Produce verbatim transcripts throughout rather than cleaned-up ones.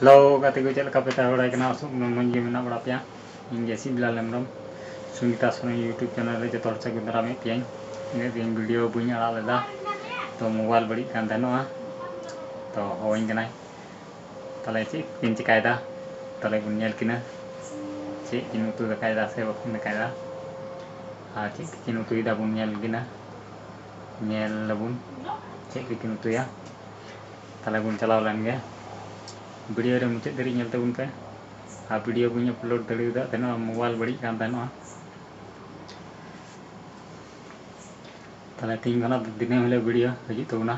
Hello ᱜᱟᱛᱮ ᱠᱚ, ᱪᱮᱫ ᱞᱮᱠᱟ ᱯᱮ ᱛᱟᱦᱮᱸ ᱵᱟᱲᱟᱭ ᱠᱟᱱᱟ? ᱟᱥᱚᱜ ᱠᱟᱹᱱᱟᱹᱧ ᱢᱚᱡᱽ ᱜᱮ ᱢᱮᱱᱟᱜ ᱵᱟᱲᱟ ᱯᱮᱭᱟ᱾ ᱤᱧ ᱜᱮ ᱥᱤᱵᱞᱟᱞ ᱦᱮᱢᱵᱨᱚᱢ, ᱥᱩᱱᱤᱛᱟ ᱥᱚᱨᱮᱱ YouTube ᱪᱮᱱᱮᱞ ᱨᱮ ᱡᱚᱛᱚ ᱦᱚᱲ ᱥᱟᱹᱜᱩᱱ ᱫᱟᱨᱟᱢᱮᱫ ᱯᱮᱭᱟᱹᱧ᱾ ᱤᱱᱟᱹᱜ ᱫᱤᱱ ᱵᱷᱤᱰᱤᱭᱳ ᱵᱟᱹᱧ ᱟᱲᱟᱜ ᱞᱮᱫᱟ, ᱛᱚ ᱢᱳᱵᱟᱭᱤᱞ ᱵᱟᱹᱲᱤᱡ ᱠᱟᱱ ᱛᱟᱦᱮᱱᱚᱜᱼᱟ, ᱛᱚ ᱦᱚᱦᱚᱧ ᱠᱟᱱᱟᱭ᱾ ᱛᱟᱦᱞᱮ ᱪᱮᱫ ᱠᱤᱱ ᱪᱮᱠᱟᱭᱮᱫᱟ? ᱛᱟᱦᱞᱮ ᱵᱚᱱ ᱧᱮᱞ ᱠᱤᱱᱟ ᱪᱮᱫ ᱠᱤᱱ ᱩᱛᱩ ᱫᱟᱠᱟᱭᱮᱫᱟ ᱥᱮ ᱵᱟᱹᱠᱤᱱ ᱫᱟᱠᱟᱭᱮᱫᱟ᱾ ᱟᱨ ᱪᱮᱫ ᱠᱤᱱ ᱩᱛᱩᱭᱮᱫᱟ ᱵᱚᱱ ᱧᱮᱞ ᱠᱤᱱᱟ, ᱧᱮᱞ ᱟᱵᱚᱱ ᱪᱮᱫ ᱠᱚᱠᱤᱱ ᱩᱛᱩᱭᱟ᱾ ᱛᱟᱦᱞᱮ ᱵᱚᱱ ᱪᱟᱞᱟᱣ ᱞᱮᱱ ᱜᱮ᱾ ᱵᱷᱤᱰᱤᱭᱳ ᱨᱮ ᱢᱩᱪᱟᱹᱫ ᱫᱷᱟᱹᱨᱤᱡ ᱧᱮᱞ ᱛᱟᱵᱚᱱ ᱯᱮ᱾ ᱟᱨ ᱵᱷᱤᱰᱤᱭᱳ ᱵᱟᱹᱧ ᱟᱯᱞᱳᱰ ᱫᱟᱲᱮᱭᱟᱫᱟ ᱛᱟᱦᱮᱱᱟ, ᱢᱳᱵᱟᱭᱤᱞ ᱵᱟᱹᱲᱤᱡ ᱠᱟᱱ ᱛᱟᱦᱮᱱᱚᱜᱼᱟ᱾ ᱛᱟᱦᱞᱮ ᱛᱮᱦᱮᱧ ᱠᱷᱚᱱᱟᱜ ᱫᱚ ᱫᱤᱱᱟᱹᱢ ᱦᱤᱞᱳᱜ ᱵᱷᱤᱰᱤᱭᱳ ᱦᱤᱡᱩᱜ ᱛᱟᱵᱚᱱᱟ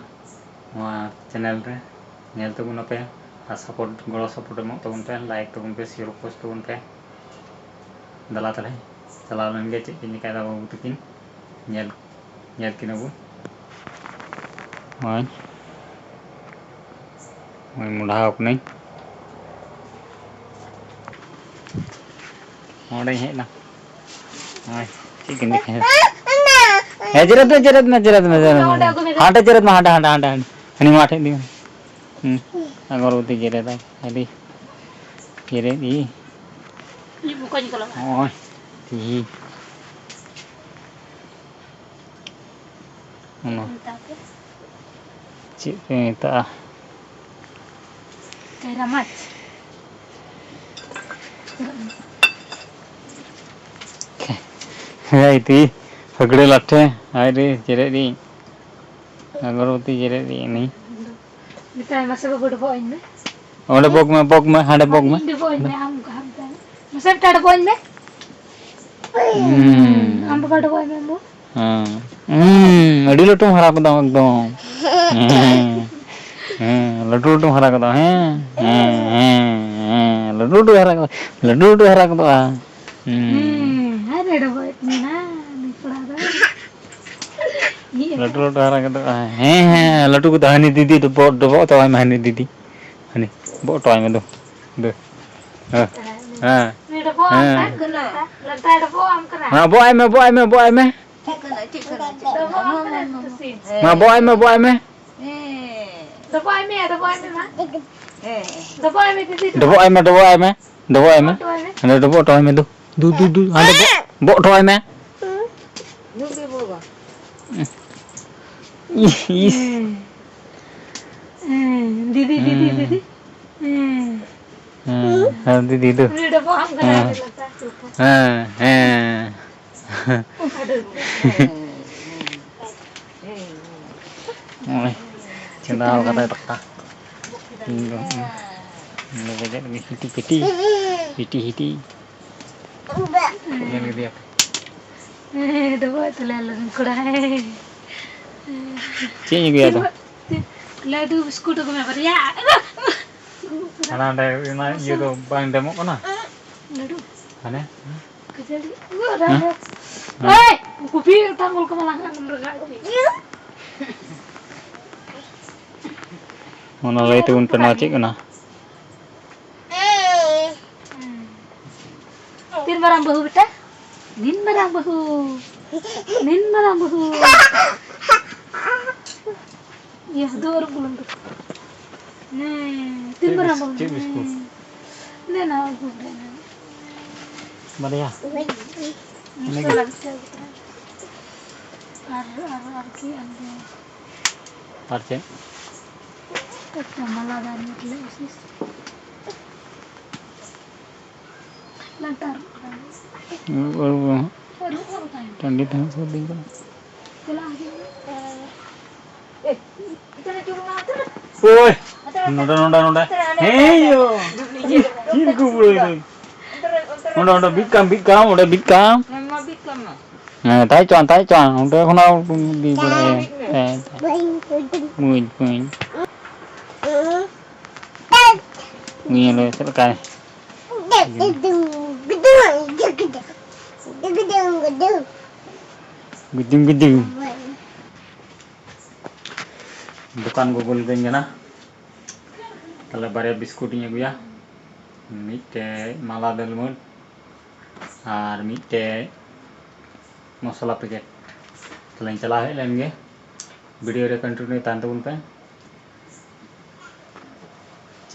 ᱱᱚᱣᱟ ᱪᱮᱱᱮᱞ ᱨᱮ, ᱧᱮᱞ ᱛᱟᱵᱚᱱ ᱟᱯᱮ᱾ ᱟᱨ ᱥᱟᱯᱳᱨᱴ, ᱜᱚᱲᱚ ᱥᱟᱯᱳᱨᱴ ᱮᱢᱚᱜ ᱛᱟᱵᱚᱱ ᱯᱮ, ᱞᱟᱭᱤᱠ ᱛᱟᱵᱚᱱ ᱯᱮ, ᱥᱮᱭᱟᱨ ᱯᱳᱥᱴ ᱛᱟᱵᱚᱱ ᱯᱮ᱾ ᱫᱮᱞᱟ ᱛᱟᱦᱞᱮ ᱪᱟᱞᱟᱣ ᱞᱮᱱ ᱜᱮ ᱪᱮᱫ ᱠᱤᱱ ᱪᱮᱠᱟᱭᱮᱫᱟ ᱵᱟᱹᱵᱩ ᱛᱟᱹᱠᱤᱱ, ᱧᱮᱞ, ᱧᱮᱞ ᱠᱤᱱᱟ ᱵᱚᱱ᱾ ᱱᱚᱜᱼᱚᱭ, ᱱᱚᱜᱼᱚᱭ ᱢᱚᱰᱷᱟᱣ ᱠᱟᱹᱱᱟᱹᱧ᱾ ᱚᱸᱰᱮᱧ ᱦᱮᱡ ᱮᱱᱟ᱾ ᱱᱚᱜᱼᱚᱭ, ᱪᱮᱫ ᱠᱤᱱ ᱪᱮᱠᱟᱭᱟ? ᱦᱮᱸ, ᱡᱮᱨᱮᱫ ᱢᱮ, ᱡᱮᱨᱮᱫ ᱢᱮ, ᱡᱮᱨᱮᱫ ᱢᱮ, ᱡᱮᱨᱮᱫ ᱢᱮ᱾ ᱦᱟᱸᱰᱮ ᱡᱮᱨᱮᱫ ᱢᱮ, ᱦᱟᱸᱰᱮ, ᱦᱟᱸᱰᱮ, ᱦᱟᱸᱰᱮ, ᱦᱟᱸᱰᱮ᱾ ᱦᱟᱹᱱᱤ ᱢᱟ ᱴᱷᱮᱡ ᱤᱫᱤ ᱢᱮ᱾ ᱦᱩᱸ, ᱟᱜᱚᱨᱵᱟᱹᱛᱤ ᱡᱮᱨᱮᱫᱟᱭ, ᱟᱹᱰᱤ ᱡᱮᱨᱮᱫ ᱤᱭᱟᱹ᱾ ᱤᱧ ᱵᱚᱠᱚᱧ ᱠᱚᱞᱚᱜ ᱠᱟᱱᱟ᱾ ᱱᱚᱜᱼᱚᱭ, ᱛᱤᱦᱤᱧ᱾ ᱚᱱᱟ ᱢᱮᱛᱟ ᱠᱚ᱾ ᱪᱮᱫ ᱯᱮ ᱢᱮᱛᱟᱜᱼᱟ? ᱠᱟᱭᱨᱟ ᱢᱟᱪ᱾ ᱦᱮᱸ, ᱤᱛᱤ, ᱯᱷᱟᱹᱜᱲᱟᱹ ᱞᱟᱴᱷᱮ, ᱦᱟᱭ ᱨᱮ, ᱡᱮᱨᱮᱫ ᱨᱤᱧ᱾ ᱟᱜᱚᱨᱵᱟᱹᱛᱤ ᱡᱮᱨᱮᱫ ᱨᱤᱧ ᱩᱱᱤ᱾ ᱢᱮᱛᱟᱭ ᱢᱮ ᱥᱮ ᱵᱟᱹᱵᱩ ᱰᱚᱵᱚᱜ ᱟᱹᱧ ᱢᱮ᱾ ᱚᱸᱰᱮ ᱵᱚᱜ ᱢᱮ, ᱵᱚᱜ ᱢᱮ, ᱦᱟᱸᱰᱮ ᱵᱚᱜ ᱢᱮ᱾ ᱤᱧ ᱰᱚᱵᱚᱜ ᱟᱹᱧ ᱢᱮ, ᱟᱢ ᱜᱷᱟᱢ ᱛᱟᱭ ᱢᱮ᱾ ᱢᱟᱥᱮ ᱢᱤᱫᱴᱟᱝ ᱰᱚᱵᱚᱜ ᱟᱹᱧ ᱢᱮ᱾ ᱦᱩᱸ᱾ ᱟᱢ ᱵᱟᱵᱟ ᱰᱚᱵᱚᱜ ᱟᱹᱧ ᱢᱮ, ᱟᱢ ᱵᱟᱵᱟ᱾ ᱦᱮᱸ᱾ ᱦᱩᱸ, ᱟᱹᱰᱤ ᱞᱟᱹᱴᱩᱢ ᱦᱟᱨᱟ ᱠᱚᱫᱚ ᱮᱠᱫᱚᱢ᱾ ᱦᱮᱸ᱾ ᱦᱮᱸ, ᱞᱟᱹᱴᱩ ᱞᱟᱹᱴᱩᱢ ᱦᱟᱨᱟ ᱠᱚᱫᱚ, ᱦᱮᱸ? ᱦᱮᱸ, ᱦᱮᱸ, ᱦᱮᱸ, ᱞᱟᱹᱴᱩ ᱞᱟᱹᱴᱩ ᱦᱟᱨᱟ ᱠᱚᱫᱚ, ᱞᱟᱹᱴᱩ ᱞᱟᱹᱴᱩ ᱦᱟᱨᱟ ᱠᱚᱫᱚ᱾ ᱦᱩᱸ᱾ ᱦᱮᱸ, ᱟᱨ ᱰᱚᱵᱚᱜ ᱮᱫ ᱛᱤᱧᱟ ᱱᱟ, ᱩᱱᱤ ᱠᱚᱲᱟ ᱫᱚ᱾ ᱞᱟᱹᱴᱩ ᱞᱟᱹᱴᱩ ᱦᱟᱨᱟ ᱠᱚᱫᱚ᱾ ᱦᱮᱸ, ᱦᱮᱸ, ᱞᱟᱹᱴᱩ ᱠᱚᱫᱚ ᱦᱟᱹᱱᱤ ᱫᱤᱫᱤ ᱫᱚ ᱵᱚ-, ᱰᱚᱵᱚᱜ ᱛᱟᱣᱟᱭ ᱢᱮ, ᱦᱟᱹᱱᱤ ᱫᱤᱫᱤ᱾ ᱦᱟᱹᱱᱤ, ᱵᱚᱜ ᱦᱚᱴᱚᱣᱟᱭ ᱢᱮ ᱫᱩ᱾ ᱫᱩ᱾ ᱦᱮᱸ, ᱦᱮᱸ᱾ ᱦᱮᱸ᱾ ᱞᱟᱴᱟ ᱰᱚᱵᱚᱜ ᱟᱢ ᱠᱟᱱᱟ᱾ ᱦᱮᱸ, ᱵᱚᱜ ᱟᱭ ᱢᱮ, ᱵᱚᱜ ᱟᱭ ᱢᱮ, ᱵᱚᱜ ᱟᱭ ᱢᱮ᱾ ᱪᱮᱫ ᱠᱟᱱᱟ, ᱪᱮᱫ ᱠᱟᱱᱟ? ᱰᱚᱵᱚᱜ ᱟᱢ ᱠᱟᱱᱟ, ᱛᱩᱥᱤ᱾ ᱦᱮᱸ᱾ ᱢᱟ, ᱵᱚᱜ ᱟᱭ ᱢᱮ, ᱵᱚᱜ ᱟᱭ ᱢᱮ᱾ ᱦᱮᱸ᱾ ᱰᱚᱵᱚᱜ ᱟᱭ ᱢᱮ, ᱰᱚᱵᱚᱜ ᱟᱭ ᱢᱮ, ᱢᱟ᱾ ᱦᱮᱸ᱾ ᱰᱚᱵᱚᱜ ᱟᱭ ᱢᱮ, ᱫᱤᱫᱤ, ᱰᱚᱵᱚᱜ᱾ ᱰᱚᱵᱚᱜ ᱟᱭ ᱢᱮ, ᱰᱚᱵᱚᱜ ᱟᱭ ᱢᱮ, ᱰᱚᱵᱚᱜ ᱟᱭ ᱢᱮ᱾ ᱰᱚᱵᱚᱜ ᱦᱚᱴᱚ ᱟᱭ ᱢᱮ᱾ ᱦᱟᱸᱰᱮ ᱰᱚᱵᱚᱜ ᱦᱚᱴᱚ ᱟᱭ ᱢᱮ, ᱫᱩ᱾ ᱫᱩ, ᱫᱩ, ᱫᱩ, ᱫᱩ, ᱦᱟᱸᱰᱮ ᱵᱚᱜ-, ᱵᱚᱜ ᱦᱚᱴᱚ ᱟᱭ ᱢᱮ᱾ ᱱᱩᱭ ᱜᱮ ᱵᱚᱜᱟ᱾ ᱤᱥ, ᱤᱥ᱾ ᱦᱮᱸ᱾ ᱦᱮᱸ, ᱫᱤᱫᱤ, ᱫᱤᱫᱤ, ᱦᱮᱸ᱾ ᱫᱤᱫᱤ᱾ ᱦᱮᱸ᱾ ᱦᱮᱸ, ᱦᱮᱸ, ᱫᱤᱫᱤ ᱫᱩ᱾ ᱩᱱᱤ ᱰᱚᱵᱚᱜ ᱟᱢ ᱠᱟᱱᱟ, ᱦᱮᱸ᱾ ᱟᱹᱰᱤ ᱞᱟᱛᱟᱨ ᱪᱚᱴ᱾ ᱦᱮᱸ, ᱦᱮᱸ᱾ ᱱᱚᱜᱼᱚᱭ ᱪᱚᱸᱫᱟᱣ ᱠᱟᱫᱟᱭ ᱫᱟᱠᱟ᱾ ᱤᱧ ᱫᱚ ᱱᱚᱰᱮ ᱵᱟᱡᱟᱜ ᱞᱟᱹᱜᱤᱫ ᱦᱤᱴᱤ ᱯᱤᱴᱤ, ᱦᱤᱴᱤ ᱦᱤᱴᱤ᱾ ᱧᱮᱞ ᱠᱮᱫᱮᱭᱟ ᱯᱮ? ᱦᱮᱸ, ᱰᱚᱵᱚᱜ ᱛᱟᱞᱮ ᱟᱞᱮ ᱨᱮᱱ ᱠᱚᱲᱟ᱾ ᱪᱮᱫ ᱤᱧ ᱟᱹᱜᱩᱭᱟ ᱟᱫᱚ? ᱛᱤᱱ-, ᱛᱤᱱ-, ᱞᱟᱹᱰᱩ ᱵᱤᱥᱠᱩᱴ ᱟᱹᱜᱩ ᱢᱮ ᱵᱟᱨᱭᱟ᱾ ᱦᱟᱱᱟ ᱚᱸᱰᱮ ᱚᱱᱟ ᱤᱭᱟᱹ ᱫᱚ ᱵᱟᱝ ᱰᱮᱢᱚᱜ ᱠᱟᱱᱟ? ᱞᱟᱹᱰᱩ᱾ ᱦᱟᱱᱮ? ᱠᱷᱟᱹᱡᱟᱹᱲᱤ᱾ ᱦᱮᱸ? ᱮᱭ! ᱠᱚᱯᱤ ᱚᱴᱟᱝ ᱜᱚᱞ ᱠᱟᱢᱟ ᱞᱟᱝ ᱨᱟᱜᱟ᱾ ᱚᱱᱟ ᱞᱟᱹᱭ ᱛᱟᱵᱚᱱ ᱯᱮ, ᱱᱚᱣᱟ ᱪᱮᱫ ᱠᱟᱱᱟ? ᱛᱤᱱ ᱢᱟᱨᱟᱝ ᱵᱟᱹᱦᱩ ᱵᱮᱴᱟ? ᱱᱤᱱ ᱢᱟᱨᱟᱝ ᱵᱟᱹᱦᱩ᱾ ᱱᱤᱱ ᱢᱟᱨᱟᱝ ᱵᱟᱹᱦᱩ᱾ ᱤᱭᱟᱹ, ᱫᱩ ᱟᱹᱨᱩᱵ ᱵᱚᱞᱚᱱ ᱫᱚ᱾ ᱦᱮᱸ, ᱛᱤᱱ ᱪᱮᱫ ᱢᱟᱨᱟᱝ ᱵᱤᱥ-, ᱵᱟᱹᱦᱩ? ᱪᱮᱫ ᱵᱤᱥᱠᱩᱴ? ᱦᱮᱸ᱾ ᱫᱮ ᱱᱟ, ᱟᱹᱜᱩ ᱠᱟᱜ ᱢᱮ᱾ ᱵᱟᱨᱭᱟ? ᱢᱚᱥᱞᱟ ᱵᱤᱥᱠᱩᱴ ᱟᱹᱜᱩ ᱠᱟᱜ ᱢᱮ᱾ ᱟᱨ, ᱟᱨ, ᱟᱨ ᱪᱮᱫ ᱟᱹᱜᱩ? ᱟᱨ ᱪᱮᱫ? ᱮᱠᱴᱟ ᱢᱟᱞᱟ ᱫᱟᱨ ᱢᱚᱛᱞᱚᱵ ᱩᱥᱤ᱾ ᱞᱟᱱᱴᱟ ᱟᱹᱨᱩᱵ ᱠᱟᱜ ᱢᱮ᱾ ᱟᱹᱨᱩᱵ, ᱟᱹᱨᱩᱵ᱾ ᱟᱹᱨᱩᱵ, ᱟᱹᱨᱩᱵ ᱛᱟᱭᱚᱢ᱾ ᱴᱟᱺᱰᱤ ᱛᱮᱦᱚᱸ ᱥᱩᱨ ᱫᱤᱧ ᱠᱟᱱᱟ᱾ ᱪᱟᱞᱟᱜ ᱦᱤᱡᱩᱜ ᱢᱮ᱾ ᱳᱭ, ᱱᱚᱰᱮ, ᱱᱚᱰᱮ, ᱱᱚᱰᱮ᱾ ᱦᱮᱸ, ᱭᱳ᱾ ᱪᱮᱫ ᱠᱚ ᱵᱩᱲᱟᱹᱭ ᱫᱚ? ᱱᱚᱰᱮ, ᱱᱚᱰᱮ, ᱵᱤᱫ ᱠᱟᱢ, ᱵᱤᱫ ᱠᱟᱢ, ᱚᱸᱰᱮ ᱵᱤᱫ ᱠᱟᱢ᱾ ᱦᱮᱸ, ᱛᱟᱦᱮᱸ ᱦᱚᱪᱚᱣᱟᱱ, ᱛᱟᱦᱮᱸ ᱦᱚᱪᱚᱣᱟᱱ᱾ ᱚᱸᱰᱮ ᱠᱷᱚᱱᱟᱜ ᱵᱤᱫ ᱵᱟᱲᱟᱭᱟ᱾ ᱦᱮᱸ, ᱵᱩᱡᱽ, ᱵᱩᱡᱽ᱾ ᱱᱤᱭᱟᱹ ᱞᱮ ᱪᱮᱫ ᱞᱮᱠᱟᱭ? ᱜᱤᱫᱤᱝ, ᱜᱤᱫᱤᱝ᱾ ᱫᱚᱠᱟᱱ ᱠᱚ ᱵᱚᱞᱚ ᱫᱟᱹᱧ ᱠᱟᱱᱟ᱾ ᱛᱟᱦᱞᱮ ᱵᱟᱨᱭᱟ ᱵᱤᱥᱠᱩᱴ ᱤᱧ ᱟᱹᱜᱩᱭᱟ, ᱢᱤᱫᱴᱮᱡ ᱢᱟᱞᱟ ᱫᱟᱹᱞᱢᱟᱹᱰ ᱟᱨ ᱢᱤᱫᱴᱮᱡ ᱢᱚᱥᱞᱟ ᱯᱮᱠᱮᱴ᱾ ᱛᱟᱦᱞᱮᱧ ᱪᱟᱞᱟᱣ ᱦᱮᱡ ᱞᱮᱱ ᱜᱮ, ᱵᱷᱤᱰᱤᱭᱳ ᱨᱮ ᱠᱚᱱᱴᱤᱱᱤᱭᱩ ᱛᱟᱦᱮᱱ ᱛᱟᱵᱚᱱ ᱯᱮ᱾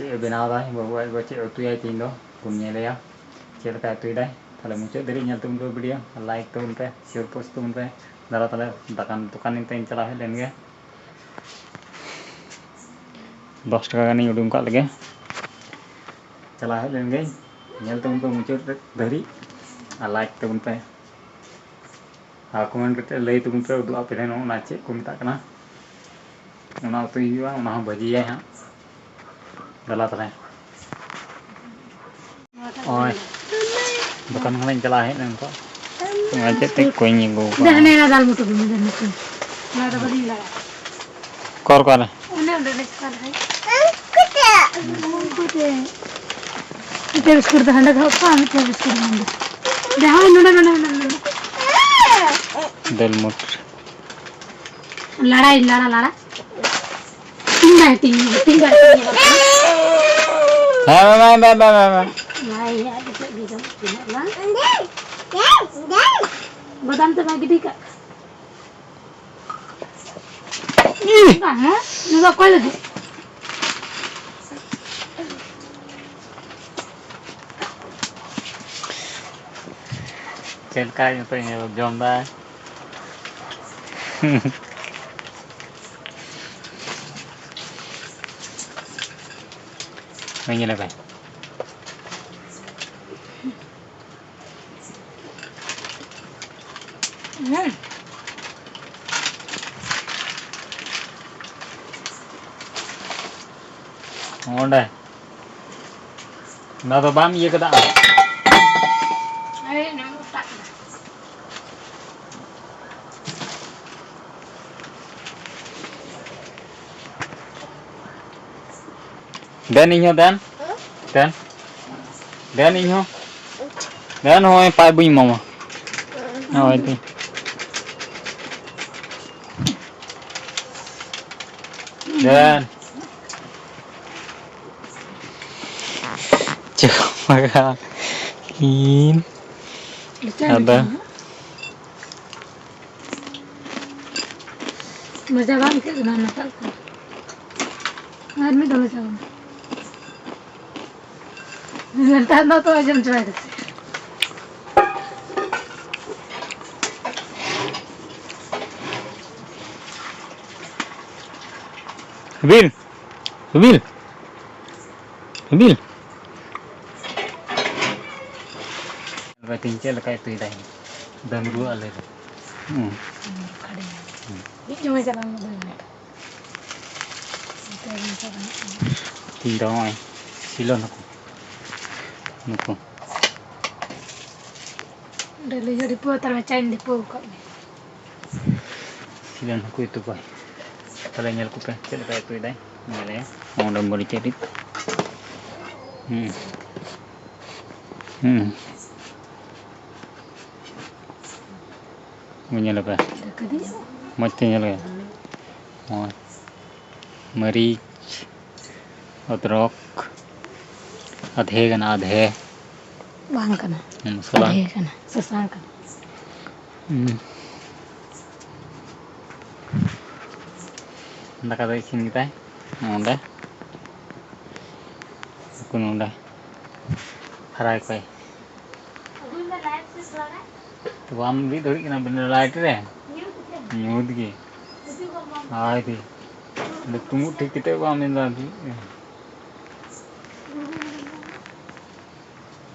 ᱪᱮᱫ ᱮ ᱵᱮᱱᱟᱣ ᱫᱟᱭ ᱵᱟᱹᱵᱩ, ᱟᱡ ᱜᱚ ᱪᱮᱫ ᱮ ᱩᱛᱩᱭᱟᱭ ᱛᱮᱦᱮᱧ ᱫᱚ, ᱵᱚᱱ ᱧᱮᱞᱮᱭᱟ ᱪᱮᱫ ᱞᱮᱠᱟᱭ ᱩᱛᱩᱭᱮᱫᱟᱭ᱾ ᱛᱟᱦᱞᱮ ᱢᱩᱪᱟᱹᱫ ᱫᱷᱟᱹᱨᱤᱡ ᱧᱮᱞ ᱛᱟᱵᱚᱱ ᱯᱮ video, like ᱛᱟᱵᱚᱱ ᱯᱮ, share, post ᱛᱟᱵᱚᱱ ᱯᱮ᱾ ᱫᱟᱫᱟ ᱛᱟᱦᱞᱮ ᱫᱚᱠᱟᱱ, ᱫᱚᱠᱟᱱᱤᱧ ᱛᱮᱧ ᱪᱟᱞᱟᱣ ᱦᱮᱡ ᱞᱮᱱ ᱜᱮ, ᱫᱚᱥ ᱴᱟᱠᱟ ᱜᱟᱱᱤᱧ ᱩᱰᱩᱝ ᱠᱟᱜ ᱞᱮᱜᱮ᱾ ᱪᱟᱞᱟᱣ ᱦᱮᱡ ᱞᱮᱱ ᱜᱮ, ᱧᱮᱞ ᱛᱟᱵᱚᱱ ᱯᱮ ᱢᱩᱪᱟᱹᱫ ᱫᱷᱟᱹᱨᱤᱡ ᱟᱨ like ᱛᱟᱵᱚᱱ ᱯᱮ᱾ ᱟᱨ comment ᱠᱟᱛᱮ ᱞᱟᱹᱭ ᱛᱟᱵᱚᱱ ᱯᱮ, ᱩᱫᱩᱜ ᱟᱯᱮ ᱱᱚᱜᱼᱚ ᱱᱟ ᱪᱮᱫ ᱠᱚ ᱢᱮᱛᱟᱜ ᱠᱟᱱᱟ, ᱚᱱᱟ ᱩᱛᱩᱭ ᱦᱩᱭᱩᱜᱼᱟ, ᱚᱱᱟ ᱦᱚᱸ ᱵᱷᱟᱹᱡᱤᱭᱟᱭ ᱦᱟᱸᱜ᱾ ᱫᱮᱞᱟ ᱛᱟᱦᱞᱮ᱾ ᱱᱚᱜᱼᱚᱭ ᱫᱚᱠᱟᱱ ᱠᱷᱚᱱᱤᱧ ᱪᱟᱞᱟᱣ ᱦᱮᱡ ᱞᱮᱱ ᱠᱷᱟᱱ, ᱱᱚᱜᱼᱚᱭ ᱪᱮᱫ ᱛᱮᱫ ᱠᱚᱧ ᱟᱹᱜᱩ ᱠᱟᱜᱼᱟ᱾ ᱫᱮ, ᱦᱟᱱᱮ ᱚᱱᱟ ᱫᱟᱞ ᱢᱩᱴᱷᱟᱹᱱ ᱠᱚ ᱢᱮᱱᱟᱜᱼᱟ, ᱢᱩᱴᱷᱟᱹᱱ᱾ ᱚᱱᱟ ᱫᱚ ᱵᱟᱹᱞᱤᱧ ᱞᱟᱲᱟ᱾ ᱚᱠᱟ ᱨᱮ, ᱚᱠᱟ ᱨᱮ? ᱚᱱᱮ ᱚᱸᱰᱮ ᱞᱮ ᱪᱟᱞᱟᱣ ᱞᱮᱱ᱾ ᱩᱱᱠᱩ ᱴᱷᱮᱱ᱾ ᱢᱤᱫᱴᱮᱱ ᱵᱤᱥᱠᱩᱴ ᱫᱚ ᱦᱟᱸᱰᱮ ᱫᱚᱦᱚ ᱠᱟᱜᱼᱟ, ᱢᱤᱫᱴᱮᱱ ᱵᱤᱥᱠᱩᱴ ᱫᱚ ᱱᱚᱸᱰᱮ᱾ ᱫᱮ, ᱦᱳᱭ, ᱱᱚᱸᱰᱮ, ᱱᱚᱸᱰᱮ, ᱱᱚᱸᱰᱮ, ᱱᱚᱸᱰᱮ᱾ ᱫᱟᱹᱞ ᱢᱩᱴ᱾ ᱞᱟᱲᱟᱭ, ᱞᱟᱲᱟ, ᱞᱟᱲᱟ᱾ ᱦᱟᱹᱴᱤᱧ ᱵᱟᱭ ᱦᱟᱹᱴᱤᱧ, ᱦᱟᱹᱴᱤᱧ ᱵᱟᱭ ᱦᱟᱹᱴᱤᱧ᱾ ᱦᱮᱸ, ᱢᱮ, ᱢᱮ, ᱢᱮ, ᱢᱮ, ᱢᱮ, ᱢᱮ᱾ ᱵᱟᱭ ᱦᱮᱡ ᱠᱟᱛᱮ ᱜᱮ ᱡᱚᱢ ᱛᱤᱱᱟᱹᱜ ᱵᱟᱝ? ᱵᱟᱫᱟᱢ ᱛᱮ ᱵᱟᱭ ᱜᱤᱰᱤ ᱠᱟᱜ ᱠᱷᱟᱱ᱾ ᱤᱦ! ᱵᱟᱝ, ᱦᱮᱸ? ᱱᱩᱭ ᱫᱚ ᱚᱠᱚᱭ ᱞᱟᱹᱜᱤᱫ? ᱪᱮᱫ ᱞᱮᱠᱟ ᱱᱤᱛᱚᱜ ᱤᱧ ᱡᱚᱢ ᱫᱟ? ᱦᱳᱭ, ᱧᱮᱞ ᱯᱮ᱾ ᱦᱩᱸ᱾ ᱚᱸᱰᱮ᱾ ᱚᱱᱟ ᱫᱚ ᱵᱟᱢ ᱤᱭᱟᱹ ᱠᱟᱫᱟ ᱟᱢ? ᱟᱨᱮ, ᱱᱚᱣᱟ ᱫᱚ ᱚᱴᱟᱜ ᱠᱟᱱᱟ᱾ ᱫᱮᱱ ᱤᱧ ᱦᱚᱸ ᱫᱮᱱ᱾ ᱫᱮᱱ᱾ ᱫᱮᱱ ᱤᱧ ᱦᱚᱸ᱾ ᱫᱮᱱ ᱱᱚᱜᱼᱚᱭ ᱯᱟᱭ ᱵᱟᱹᱧ ᱮᱢᱟᱢᱟ᱾ ᱱᱚᱜᱼᱚᱭ ᱛᱤᱧ᱾ ᱫᱮᱱ᱾ ᱪᱮᱫ ᱠᱚ ᱢᱟᱜᱟ? ᱤᱧ᱾ ᱟᱫᱚ᱾ ᱢᱚᱡᱟ ᱵᱟᱝ ᱟᱹᱭᱠᱟᱹᱜ ᱠᱟᱱᱟ ᱚᱱᱟᱴᱟᱜ ᱠᱚ᱾ ᱟᱨ ᱢᱤᱫ ᱫᱚᱢ ᱢᱚᱡᱟ ᱵᱟᱝ᱾ ᱱᱮᱛᱟᱨ ᱫᱚ ᱛᱚ ᱟᱸᱡᱚᱢ ᱪᱟᱵᱟᱭ ᱫᱟᱥᱮ᱾ ᱥᱩᱵᱤᱞ, ᱥᱩᱵᱤᱞ, ᱥᱩᱵᱤᱞ᱾ ᱵᱟᱭ ᱛᱤᱧ ᱪᱮᱫ ᱞᱮᱠᱟᱭ ᱩᱛᱩᱭᱮᱫᱟᱭ? ᱫᱟᱹᱢᱨᱩ ᱟᱞᱮ ᱨᱮ᱾ ᱦᱩᱸ᱾ ᱢᱤᱫ ᱡᱚᱢᱮ ᱪᱟᱞᱟᱣ ᱞᱮᱱᱟ ᱫᱩ ᱢᱤᱱᱤᱴ᱾ ᱛᱤᱧ ᱫᱚ ᱱᱚᱜᱼᱚᱭ ᱥᱤᱞᱚᱱ ᱦᱟᱹᱠᱩ᱾ ᱱᱩᱠᱩ᱾ ᱰᱟᱹᱞᱤ ᱡᱚ ᱰᱷᱤᱯᱟᱹᱣ ᱦᱟᱛᱟᱲ ᱢᱮ, ᱪᱟᱧ ᱰᱷᱤᱯᱟᱹᱣ ᱟᱠᱟᱫ ᱢᱮ᱾ ᱥᱤᱞᱚᱱ ᱦᱟᱹᱠᱩ ᱩᱛᱩ ᱠᱚ᱾ ᱛᱟᱦᱞᱮ ᱧᱮᱞ ᱠᱚᱯᱮ ᱪᱮᱫ ᱞᱮᱠᱟᱭ ᱩᱛᱩᱭᱮᱫᱟᱭ᱾ ᱧᱮᱞᱮᱭᱟ᱾ ᱚᱸᱰᱮ ᱢᱟᱹᱨᱤᱪ ᱟᱹᱨᱤᱫ᱾ ᱦᱩᱸ᱾ ᱦᱩᱸ᱾ ᱧᱮᱞ ᱯᱮ᱾ ᱢᱚᱡᱽ ᱛᱮ ᱧᱮᱞ ᱯᱮ᱾ ᱢᱚᱡᱽ᱾ ᱢᱟᱹᱨᱤᱪ, ᱚᱫᱽᱨᱚᱠ, ᱟᱫᱷᱮ ᱠᱟᱱᱟ, ᱟᱫᱷᱮ᱾ ᱵᱟᱝ ᱠᱟᱱᱟ᱾ ᱢᱚᱥᱞᱟ᱾ ᱟᱫᱷᱮ ᱠᱟᱱᱟ, ᱥᱟᱥᱟᱝ ᱠᱟᱱᱟ᱾ ᱦᱩᱸ᱾ ᱫᱟᱠᱟ ᱫᱚ ᱤᱥᱤᱱ ᱠᱮᱫᱟᱭ ᱱᱚᱸᱰᱮ᱾ ᱩᱱᱠᱩ ᱱᱚᱸᱰᱮ ᱯᱷᱟᱨᱟᱭ ᱠᱚᱭ᱾ ᱛᱚ ᱵᱟᱢ ᱵᱤᱫ ᱫᱟᱲᱮᱭᱟᱜ ᱠᱟᱱᱟ ᱵᱤᱱᱟᱹ ᱞᱟᱭᱤᱴ ᱨᱮ? ᱧᱩᱛ ᱜᱮ᱾ ᱦᱟᱭ ᱫᱤ᱾ ᱚᱸᱰᱮ ᱛᱩᱢᱩᱫ ᱴᱷᱤᱠ ᱠᱟᱛᱮ ᱵᱟᱢ ᱢᱮᱱ ᱫᱟ᱾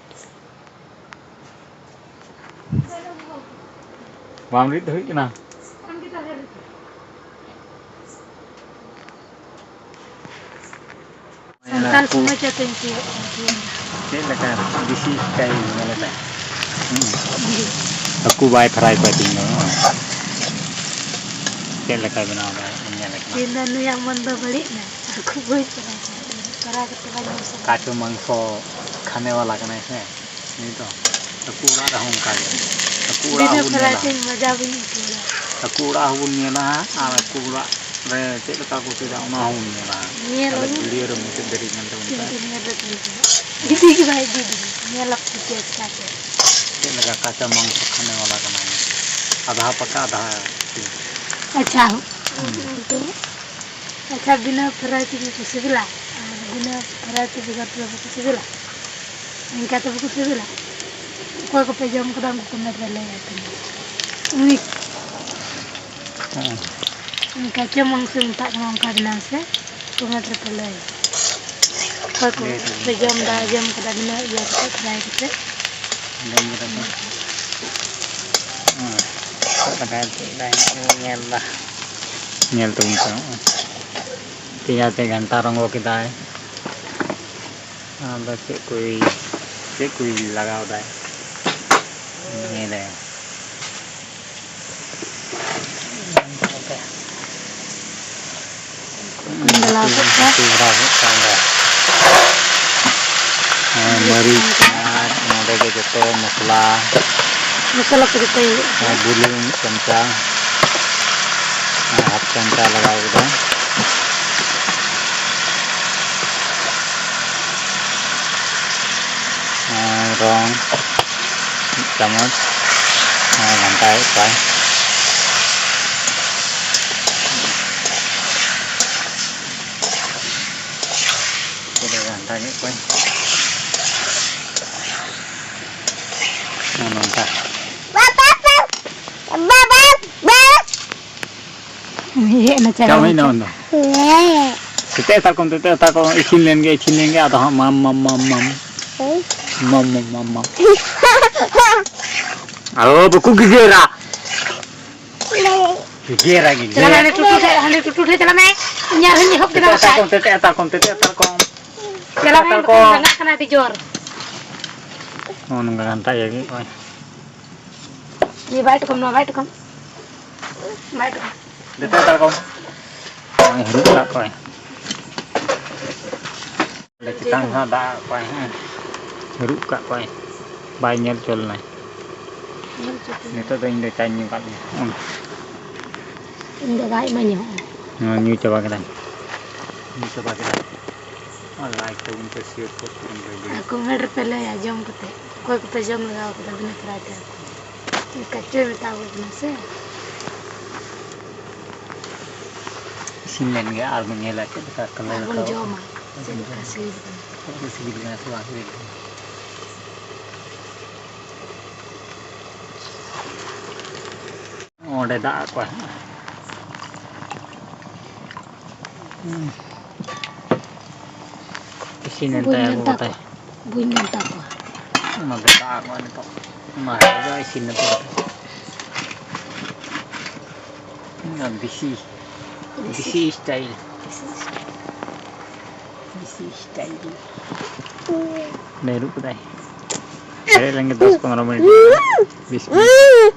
ᱵᱟᱢ ᱨᱤᱫ ᱦᱩᱭ ᱠᱟᱱᱟ? ᱥᱟᱱᱛᱟᱲ ᱥᱚᱢᱟᱡᱽ ᱟᱛᱮᱧ ᱪᱮᱫ ᱮᱱᱟ᱾ ᱪᱮᱫ ᱞᱮᱠᱟ ᱵᱮᱥᱤ ᱠᱟᱭ ᱧᱮᱞ ᱮᱫᱟ? ᱦᱩᱸ᱾ ᱦᱟᱹᱠᱩ ᱵᱟᱭ ᱯᱷᱨᱟᱭ ᱠᱚᱣᱟ ᱛᱤᱦᱤᱧ ᱫᱚ᱾ ᱪᱮᱫ ᱞᱮᱠᱟᱭ ᱵᱮᱱᱟᱣ ᱮᱫᱟ ᱧᱮᱞ ᱠᱟᱱᱟ᱾ ᱛᱮᱦᱮᱧ ᱫᱚ ᱱᱩᱭᱟᱜ ᱢᱚᱱ ᱫᱚ ᱵᱟᱹᱲᱤᱡ ᱮᱱᱟ᱾ ᱦᱟᱹᱠᱩ ᱵᱟᱹᱧ ᱯᱷᱨᱟᱭ ᱠᱚᱣᱟ᱾ ᱯᱷᱨᱟᱭ ᱠᱟᱛᱮ ᱵᱟᱹᱧ ᱡᱚᱢ ᱥᱟᱱᱟ᱾ ᱠᱟᱪᱚ ᱢᱟᱝᱥᱚ ᱠᱷᱟᱱᱮ ᱣᱟᱞᱟ ᱠᱟᱱᱟᱭ ᱥᱮ ᱱᱩᱭ ᱫᱚ᱾ ᱟᱹᱠᱩ ᱚᱲᱟᱜ ᱨᱮᱦᱚᱸ ᱚᱱᱠᱟ ᱜᱮ᱾ ᱟᱹᱠᱩ ᱚᱲᱟᱜ ᱵᱤᱱᱟᱹ ᱦᱚᱸᱵᱚᱱ ᱯᱷᱨᱟᱭ ᱧᱮᱞᱟ᱾ ᱛᱮ ᱢᱚᱡᱟ ᱵᱟᱹᱧ ᱟᱹᱭᱠᱟᱹᱣ ᱮᱫᱟ᱾ ᱟᱹᱠᱩ ᱚᱲᱟᱜ ᱦᱚᱸᱵᱚᱱ ᱧᱮᱞᱟ ᱦᱟᱸᱜ, ᱟᱨ ᱟᱹᱠᱩ ᱚᱲᱟᱜ ᱨᱮ ᱪᱮᱫ ᱞᱮᱠᱟ ᱠᱚ ᱩᱛᱩᱭᱮᱫᱟ ᱚᱱᱟ ᱦᱚᱸᱵᱚᱱ ᱧᱮᱞᱟ᱾ ᱧᱮᱞ ᱛᱟᱦᱞᱮ ᱟᱵᱚᱱ᱾ ᱵᱷᱤᱰᱤᱭᱳ ᱨᱮ ᱢᱩᱪᱟᱹᱫ ᱫᱷᱟᱹᱨᱤᱡ ᱧᱮᱞ ᱛᱟᱵᱚᱱ ᱯᱮ᱾ ᱤᱧ ᱫᱚ ᱧᱮᱞ ᱨᱮ ᱛᱤᱧ ᱠᱟᱱᱟ᱾ ᱜᱤᱫᱤ ᱜᱮ ᱵᱟᱭ ᱤᱫᱤ ᱫᱤᱧᱟ᱾ ᱧᱮᱞ ᱟᱯᱮ ᱪᱮᱫ ᱞᱮᱠᱟ ᱠᱚ᱾ ᱪᱮᱫ ᱞᱮᱠᱟ ᱠᱟᱪᱟ ᱢᱟᱝᱥᱚ ᱠᱷᱟᱱᱮ ᱣᱟᱞᱟ ᱠᱟᱱᱟᱭ᱾ ᱟᱫᱷᱟ ᱯᱟᱠᱟ ᱟᱫᱷᱟ ᱥᱤ᱾ ᱟᱪᱪᱷᱟ᱾ ᱦᱩᱸ᱾ ᱟᱪᱪᱷᱟ, ᱵᱤᱱᱟᱹ ᱯᱷᱨᱟᱭ ᱛᱮᱜᱮ ᱠᱚ ᱥᱤᱵᱤᱞᱟ ᱟᱨ ᱵᱤᱱᱟᱹ ᱯᱷᱨᱟᱭ ᱛᱮ ᱵᱮᱜᱚᱨ ᱛᱮᱫᱚ ᱵᱟᱠᱚ ᱥᱤᱵᱤᱞᱟ? ᱤᱱᱠᱟ ᱛᱮ ᱵᱟᱠᱚ ᱥᱤᱵᱤᱞᱟ᱾ ᱚᱠᱚᱭ ᱠᱚᱯᱮ ᱡᱚᱢ ᱠᱟᱫᱟ, ᱩᱱᱠᱩ comment ᱨᱮ ᱞᱟᱹᱭ ᱟᱯᱮ ᱢᱮ᱾ ᱩᱱᱤ ᱦᱮᱸ᱾ ᱤᱱᱠᱟ ᱪᱮᱫ ᱢᱟᱝᱥᱚ ᱢᱮᱛᱟᱜ ᱠᱟᱱᱟ, ᱚᱱᱠᱟ ᱵᱮᱱᱟᱣ ᱥᱮ comment ᱨᱮᱯᱮ ᱞᱟᱹᱭ᱾ ᱚᱠᱚᱭ ᱠᱚ ᱞᱟᱹᱭ ᱯᱮ ᱡᱚᱢ ᱫᱟ, ᱡᱚᱢ ᱠᱟᱫᱟ ᱵᱤᱱᱟᱹ ᱤᱭᱟᱹ ᱠᱟᱛᱮ, fry ᱠᱟᱛᱮ᱾ ᱡᱚᱢ ᱠᱟᱫᱟ ᱯᱮ? ᱦᱮᱸ᱾ ᱪᱮᱫ ᱞᱮᱠᱟ ᱪᱮᱫ ᱞᱮᱠᱟ ᱧᱮᱞ ᱫᱟ᱾ ᱧᱮᱞ ᱛᱟᱵᱚᱱ ᱯᱮ ᱱᱚᱜᱼᱚᱭ᱾ ᱯᱮᱸᱭᱟᱡᱽ ᱮ ᱜᱷᱟᱱᱴᱟ ᱨᱚᱸᱜᱚ ᱠᱮᱫᱟᱭ᱾ ᱟᱫᱚ ᱪᱮᱫ ᱠᱚᱭ, ᱪᱮᱫ ᱠᱚᱭ ᱞᱟᱜᱟᱣ ᱫᱟᱭ? ᱧᱮᱞᱮ᱾ ᱵᱮᱱᱟᱣ ᱠᱮᱫ ᱠᱚᱣᱟ᱾ ᱦᱮᱸ, ᱢᱟᱹᱨᱤᱪ, ᱯᱮᱸᱭᱟᱡᱽ, ᱱᱚᱸᱰᱮ ᱜᱮ ᱡᱚᱛᱚ ᱢᱚᱥᱞᱟ᱾ ᱢᱚᱥᱞᱟ ᱠᱚ ᱡᱚᱛᱚ ᱦᱩᱭᱩᱜ ᱠᱟᱱᱟ᱾ ᱟᱨ ᱵᱩᱞᱩᱝ ᱢᱤᱫ ᱪᱟᱢᱪᱟ, ᱟᱨ half ᱪᱟᱢᱪᱟ ᱞᱟᱜᱟᱣ ᱠᱮᱫᱟ᱾ ᱟᱨ ᱨᱚᱝ ᱢᱤᱫ ᱪᱟᱢᱚᱪ, ᱟᱨ ᱜᱷᱟᱱᱴᱟᱭᱮᱫ ᱠᱚᱣᱟᱭ᱾ ᱯᱩᱨᱟᱹ ᱜᱷᱟᱱᱴᱟ ᱠᱮᱫ ᱠᱚᱣᱟᱭ᱾ ᱱᱚᱜᱼᱚ ᱱᱚᱝᱠᱟ᱾ ᱦᱮᱡ ᱮᱱᱟ ᱪᱟᱞᱟᱣ ᱪᱟᱵᱟᱭᱮᱱᱟ ᱠᱟᱛᱮ᱾ ᱩᱱ ᱫᱚ᱾ ᱛᱮᱛᱮᱫ ᱦᱟᱛᱟᱲ ᱠᱚᱢ, ᱛᱮᱛᱮᱫ ᱦᱟᱛᱟᱲ ᱠᱚᱢ, ᱤᱥᱤᱱ ᱞᱮᱱ ᱜᱮ, ᱤᱥᱤᱱ ᱞᱮᱱ ᱜᱮ, ᱟᱫᱚ ᱦᱟᱸᱜ ᱢᱟᱢ, ᱢᱟᱢ, ᱢᱟᱢ, ᱢᱟᱢ᱾ ᱢᱟᱢ, ᱢᱟᱢ, ᱢᱟᱢ, ᱢᱟᱢ᱾ ᱟᱫᱚ ᱵᱟᱠᱚ ᱜᱮᱜᱮᱨᱟ᱾ ᱜᱮᱜᱮᱨᱟ, ᱜᱮᱜᱮᱨᱟ᱾ ᱪᱟᱞᱟᱜ ᱢᱮ, ᱦᱟᱸᱰᱮ ᱴᱩᱴᱩ ᱴᱷᱮᱡ, ᱦᱟᱸᱰᱮ ᱴᱩᱴᱩ ᱴᱷᱮᱡ ᱪᱟᱞᱟᱜ ᱢᱮ᱾ ᱤᱧ ᱟᱨᱦᱚᱸᱧ ᱮᱦᱚᱵ ᱠᱮᱫᱟ ᱛᱮᱛᱮᱫ ᱦᱟᱛᱟᱲ ᱵᱟᱠᱷᱟᱡ᱾ ᱠᱚᱢ, ᱛᱮᱛᱮᱫ ᱦᱟᱛᱟᱲ ᱠᱚᱢ, ᱛᱮᱛᱮᱫ ᱦᱟᱛᱟᱲ ᱠᱚᱢ᱾ ᱪᱟᱞᱟᱜ ᱢᱮ, ᱛᱮᱛᱮᱫ ᱦᱟᱛᱟᱲ ᱠᱚᱢ᱾ ᱨᱟᱸᱜᱟᱜ ᱠᱟᱱᱟ ᱟᱹᱰᱤ ᱡᱳᱨ᱾ ᱱᱚᱜᱼᱚ ᱱᱚᱝᱠᱟ ᱜᱷᱟᱱᱴᱟ ᱤᱭᱟᱹ ᱜᱮ ᱱᱚᱜᱼᱚᱭ᱾ ᱱᱤᱭᱟᱹ ᱵᱟᱭ ᱴᱩᱠᱩᱢ, ᱱᱚᱣᱟ ᱵᱟᱭ ᱴᱩᱠᱩᱢ᱾ ᱵᱟᱭ ᱴᱩᱠᱩᱢ᱾ ᱡᱚᱛᱚ ᱦᱟᱛᱟᱲ ᱠᱚᱢ᱾ ᱱᱚᱜᱼᱚᱭ ᱦᱟᱹᱨᱩᱵ ᱠᱟᱜ ᱠᱚᱣᱟᱭ᱾ ᱚᱸᱰᱮ ᱪᱮᱛᱟᱱ ᱠᱷᱚᱱᱟᱜ ᱫᱟᱜ ᱟᱜ ᱠᱚᱣᱟᱭ, ᱦᱮᱸ᱾ ᱦᱟᱹᱨᱩᱵ ᱠᱟᱜ ᱠᱚᱣᱟᱭ᱾ ᱵᱟᱭ ᱧᱮᱞ ᱦᱚᱪᱚ ᱞᱮᱱᱟᱭ᱾ ᱧᱮᱞ ᱦᱚᱪᱚ ᱠᱚᱣᱟᱭ᱾ ᱱᱤᱛᱚᱜ ᱫᱚ ᱤᱧ ᱫᱚ ᱪᱟᱧ ᱧᱩ ᱠᱟᱜ ᱜᱮ᱾ ᱤᱧ ᱫᱚ ᱫᱟᱜ ᱤᱢᱟᱹᱧ ᱦᱚᱸ᱾ ᱱᱚᱣᱟ ᱧᱩ ᱪᱟᱵᱟ ᱠᱮᱫᱟᱭ᱾ ᱧᱩ ᱪᱟᱵᱟ ᱠᱮᱫᱟᱭ᱾ ᱟᱨ like ᱛᱟᱵᱚᱱ ᱯᱮ, share ᱠᱚ ᱛᱟᱵᱚᱱ ᱯᱮ᱾ ᱟᱨ comment ᱨᱮᱯᱮ ᱞᱟᱹᱭᱟ ᱡᱚᱢ ᱠᱟᱛᱮ, ᱚᱠᱚᱭ ᱠᱚᱯᱮ ᱡᱚᱢ ᱞᱮᱜᱟᱣ ᱠᱟᱫᱟ ᱵᱤᱱᱟᱹ fry ᱛᱮ ᱦᱟᱹᱠᱩ᱾ ᱠᱟᱹᱪᱩᱭ ᱢᱮᱛᱟ ᱠᱚ ᱠᱟᱱᱟ ᱥᱮ᱾ ᱤᱥᱤᱱ ᱞᱮᱱ ᱜᱮ, ᱟᱨ ᱵᱚᱱ ᱧᱮᱞᱟ ᱪᱮᱫ ᱞᱮᱠᱟ colour ᱟᱨ ᱵᱚᱱ ᱨᱟᱠᱟᱵ ᱡᱚᱢᱟ, ᱠᱟᱱᱟ᱾ ᱪᱮᱫ ᱞᱮᱠᱟ ᱥᱤᱵᱤᱞ ᱠᱟᱱᱟ᱾ ᱪᱮᱫ ᱞᱮᱠᱟ ᱥᱤᱵᱤᱞ ᱠᱟᱱᱟ ᱥᱮ ᱵᱟᱝ ᱥᱤᱵᱤᱞ ᱠᱟᱱᱟ᱾ ᱚᱸᱰᱮ ᱫᱟᱜ ᱟᱠᱚᱣᱟ᱾ ᱤᱥᱤᱱ ᱮᱱ ᱵᱟᱹᱧ ᱛᱟᱭᱟ ᱢᱮᱛᱟ ᱜᱚᱜᱚ ᱛᱟᱭ᱾ ᱠᱚᱣᱟ᱾ ᱵᱟᱹᱧ ᱢᱮᱛᱟ ᱠᱚᱣᱟ᱾ ᱚᱱᱟ ᱫᱚ ᱫᱟᱜ ᱟᱠᱚᱣᱟ ᱱᱤᱛᱚᱜ᱾ ᱚᱱᱟ ᱫᱚ ᱤᱥᱤᱱ ᱱᱤᱛᱚᱜ᱾ ᱚᱱᱟ ᱫᱮᱥᱤ, ᱫᱮᱥᱤ ᱥᱴᱟᱭᱤᱞ᱾ ᱫᱮᱥᱤ ᱥᱴᱟᱭᱤᱞ᱾ ᱰᱷᱮᱨᱚᱜ ᱠᱮᱫᱟᱭ᱾ ᱦᱮᱰᱮᱡ ᱞᱮᱱᱜᱮ ᱫᱚᱥ ᱯᱚᱱᱨᱚ ᱢᱤᱱᱤᱴ᱾ ᱵᱤᱥ ᱢᱤᱱᱤᱴ᱾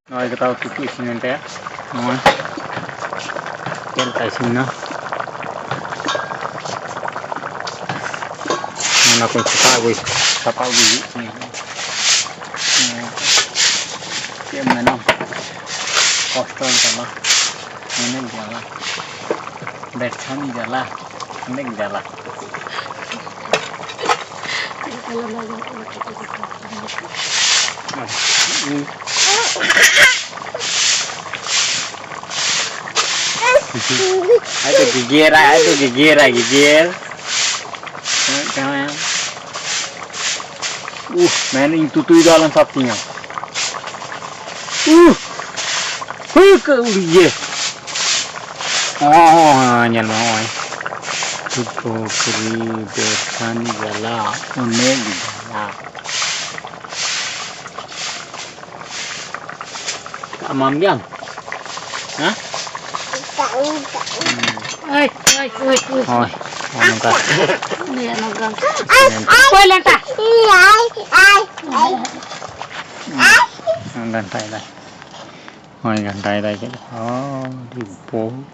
ᱱᱚᱜᱼᱚᱭ ᱫᱟᱠᱟ ᱩᱛᱩ ᱠᱚ ᱤᱥᱤᱱ ᱮᱱ ᱛᱟᱭᱟ᱾ ᱱᱚᱜᱼᱚᱭ ᱪᱮᱫ ᱞᱮᱠᱟ ᱤᱥᱤᱱ ᱮᱱᱟ᱾ ᱚᱱᱟ ᱠᱚ ᱥᱟᱯᱷᱟ ᱟᱹᱜᱩᱭ, ᱥᱟᱯᱷᱟ ᱟᱹᱜᱩᱭ ᱦᱩᱭᱩᱜ ᱛᱤᱧᱟᱹ᱾ ᱪᱮᱫ ᱮᱢ ᱢᱮᱱᱟ? ᱠᱚᱥᱴᱚ ᱡᱟᱞᱟ, ᱢᱚᱱᱮ ᱡᱟᱞᱟ, ᱵᱮᱨᱪᱷᱟᱱᱤ ᱡᱟᱞᱟ, ᱚᱱᱮᱠ ᱡᱟᱞᱟ᱾ ᱟᱡ ᱫᱚ ᱜᱮᱜᱮᱨᱟᱭ, ᱟᱡ ᱫᱚ ᱜᱮᱜᱮᱨᱟᱭ, ᱜᱮᱜᱮᱨ᱾ ᱦᱮᱸ, ᱦᱮᱸ᱾ ᱩᱦ, ᱢᱮᱱ ᱤᱧ ᱛᱩᱛᱩᱭ ᱫᱚ ᱟᱞᱚᱢ ᱥᱟᱵ ᱛᱤᱧᱟ᱾ ᱩᱦ! ᱦᱩᱭ ᱠᱟᱹᱣᱲᱤ ᱜᱮ᱾ ᱦᱚᱸ, ᱦᱚᱸ, ᱦᱚᱸ, ᱧᱮᱞ ᱢᱮ, ᱱᱚᱜᱼᱚᱭ᱾ ᱯᱩᱠᱷᱨᱤ ᱵᱮᱨᱪᱷᱟᱱ ᱡᱟᱞᱟ, ᱚᱱᱮ ᱡᱟᱞᱟ᱾ ᱟᱢᱟᱢ ᱜᱮᱭᱟᱢ? ᱦᱮᱸ? ᱳᱭ, ᱳᱭ, ᱳᱭ, ᱳᱭ᱾ ᱦᱳᱭ, ᱱᱚᱜᱼᱚ ᱱᱚᱝᱠᱟ᱾ ᱩᱱᱤᱭᱟᱜ ᱱᱚᱝᱠᱟ᱾ ᱚᱠᱚᱭ ᱞᱮᱴᱟ? ᱜᱷᱟᱱᱴᱟᱭ ᱫᱟᱭ᱾ ᱦᱳᱭ, ᱜᱷᱟᱱᱴᱟᱭ ᱫᱟᱭ ᱪᱮᱫ ᱞᱮᱠᱟ? ᱟᱹᱰᱤ ᱵᱚ-,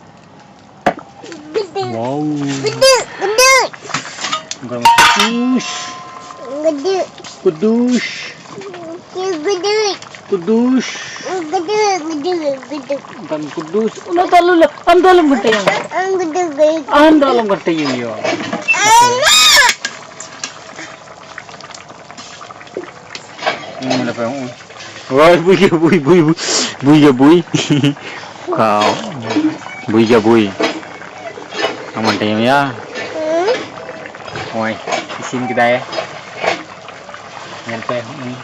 ᱜᱩᱰᱩ᱾ ᱣᱟᱣ᱾ ᱜᱩᱰᱩ, ᱜᱩᱰᱩ᱾ ᱚᱱᱠᱟ ᱢᱟ ᱠᱩᱫᱩᱥ᱾ ᱜᱩᱰᱩ᱾ ᱠᱩᱫᱩᱥ᱾ ᱜᱩᱰᱩ᱾ ᱠᱩᱫᱩᱥ᱾ ᱜᱩᱰᱩ, ᱜᱩᱰᱩ, ᱜᱩᱰᱩ᱾ ᱚᱱᱠᱟ ᱢᱟ ᱠᱩᱫᱩᱥ᱾ ᱚᱱᱟ ᱫᱚ ᱟᱞᱚ ᱞᱮ-, ᱟᱢ ᱫᱚ ᱟᱞᱚᱢ ᱜᱷᱟᱱᱴᱟᱭᱟ᱾ ᱜᱩᱰᱩ, ᱜᱩᱰᱩ᱾ ᱟᱢ ᱫᱚ ᱟᱞᱚᱢ ᱜᱷᱟᱱᱴᱟᱭᱟ᱾ ᱟᱞᱚ᱾ ᱦᱩᱸ, ᱱᱟᱯᱟᱭ, ᱦᱩᱸ᱾ ᱳᱭ, ᱵᱩᱭ ᱜᱮ, ᱵᱩᱭ, ᱵᱩᱭ, ᱵᱩᱭ, ᱵᱩᱭ ᱜᱮ, ᱵᱩᱭ᱾ ᱠᱟᱣ᱾ ᱵᱩᱭ ᱜᱮ, ᱵᱩᱭ᱾ ᱟᱢᱟᱜ ᱴᱟᱭᱤᱢ ᱭᱟ᱾ ᱦᱩᱸ᱾ ᱱᱚᱜᱼᱚᱭ, ᱤᱥᱤᱱ ᱠᱮᱫᱟᱭ᱾ ᱧᱮᱞ ᱯᱮ, ᱦᱚᱸᱜᱼᱚᱭ᱾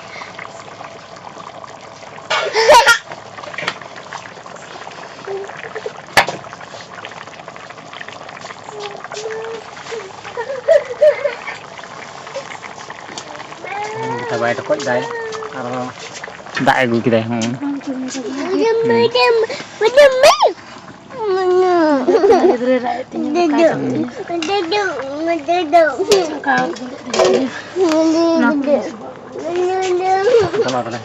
ᱵᱟᱭ ᱴᱚᱠᱚᱡ ᱫᱟᱭ, ᱟᱨᱦᱚᱸ ᱫᱟᱜ ᱮ ᱟᱹᱜᱩ ᱠᱮᱫᱟᱭ᱾ ᱦᱚᱸ᱾ ᱜᱤᱫᱽᱨᱟᱹ ᱨᱟᱜ ᱮᱫ ᱛᱤᱧᱟᱹ, ᱫᱟᱠᱟ ᱡᱚᱢ ᱛᱤᱧᱟᱹ᱾ ᱚᱱᱠᱟ ᱫᱩᱲᱩᱵ ᱛᱤᱧᱟᱹ᱾ ᱚᱱᱟ ᱠᱚ ᱡᱤᱱᱤᱥ ᱠᱚ᱾ ᱪᱟᱞᱟᱣ ᱠᱟᱱᱟ᱾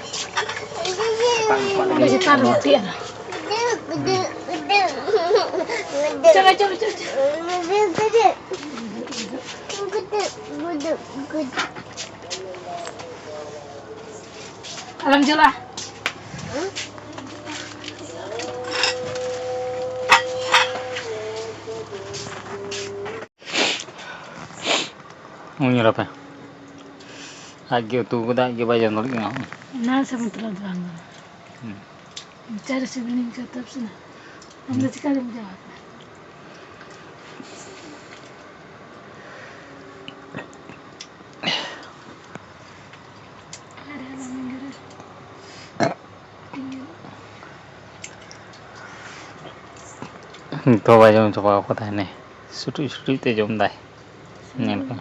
ᱪᱮᱛᱟᱱ ᱨᱮ ᱞᱟᱹᱠᱛᱤᱜᱼᱟ᱾ ᱪᱚᱞᱚ, ᱪᱚᱞᱚ, ᱪᱚᱞᱚ, ᱪᱚᱞᱚ᱾ ᱟᱞᱚᱢ ᱡᱷᱟᱹᱞᱟ᱾ ᱩᱱᱤ ᱧᱮᱞ ᱯᱮ᱾ ᱟᱡ ᱜᱮ ᱩᱛᱩ ᱠᱟᱫᱟ, ᱟᱡ ᱜᱮ ᱵᱟᱭ ᱡᱚᱢ ᱫᱟᱲᱮᱭᱟᱜ ᱠᱟᱱᱟ᱾ ᱚᱱᱟ ᱥᱮ ᱢᱚᱛᱞᱚᱵ ᱫᱚ ᱵᱟᱝ ᱠᱟᱱᱟ᱾ ᱦᱩᱸ᱾ ᱢᱚᱪᱟ ᱨᱮ ᱥᱤᱵᱤᱞ ᱞᱮᱱᱠᱷᱟᱱ ᱛᱚᱵᱮ ᱥᱮ ᱱᱟ᱾ ᱟᱢ ᱫᱚ ᱪᱤᱠᱟ ᱫᱚᱢ ᱡᱚᱢᱟ? ᱱᱤᱛᱚᱜ ᱵᱟᱭ ᱡᱚᱢ ᱪᱟᱵᱟ ᱟᱠᱟᱫᱟ, ᱦᱟᱱᱮ ᱥᱩᱴᱩᱡ ᱥᱩᱴᱩᱡ ᱛᱮ ᱡᱚᱢ ᱫᱟᱭ᱾ ᱧᱮᱞ ᱯᱮ᱾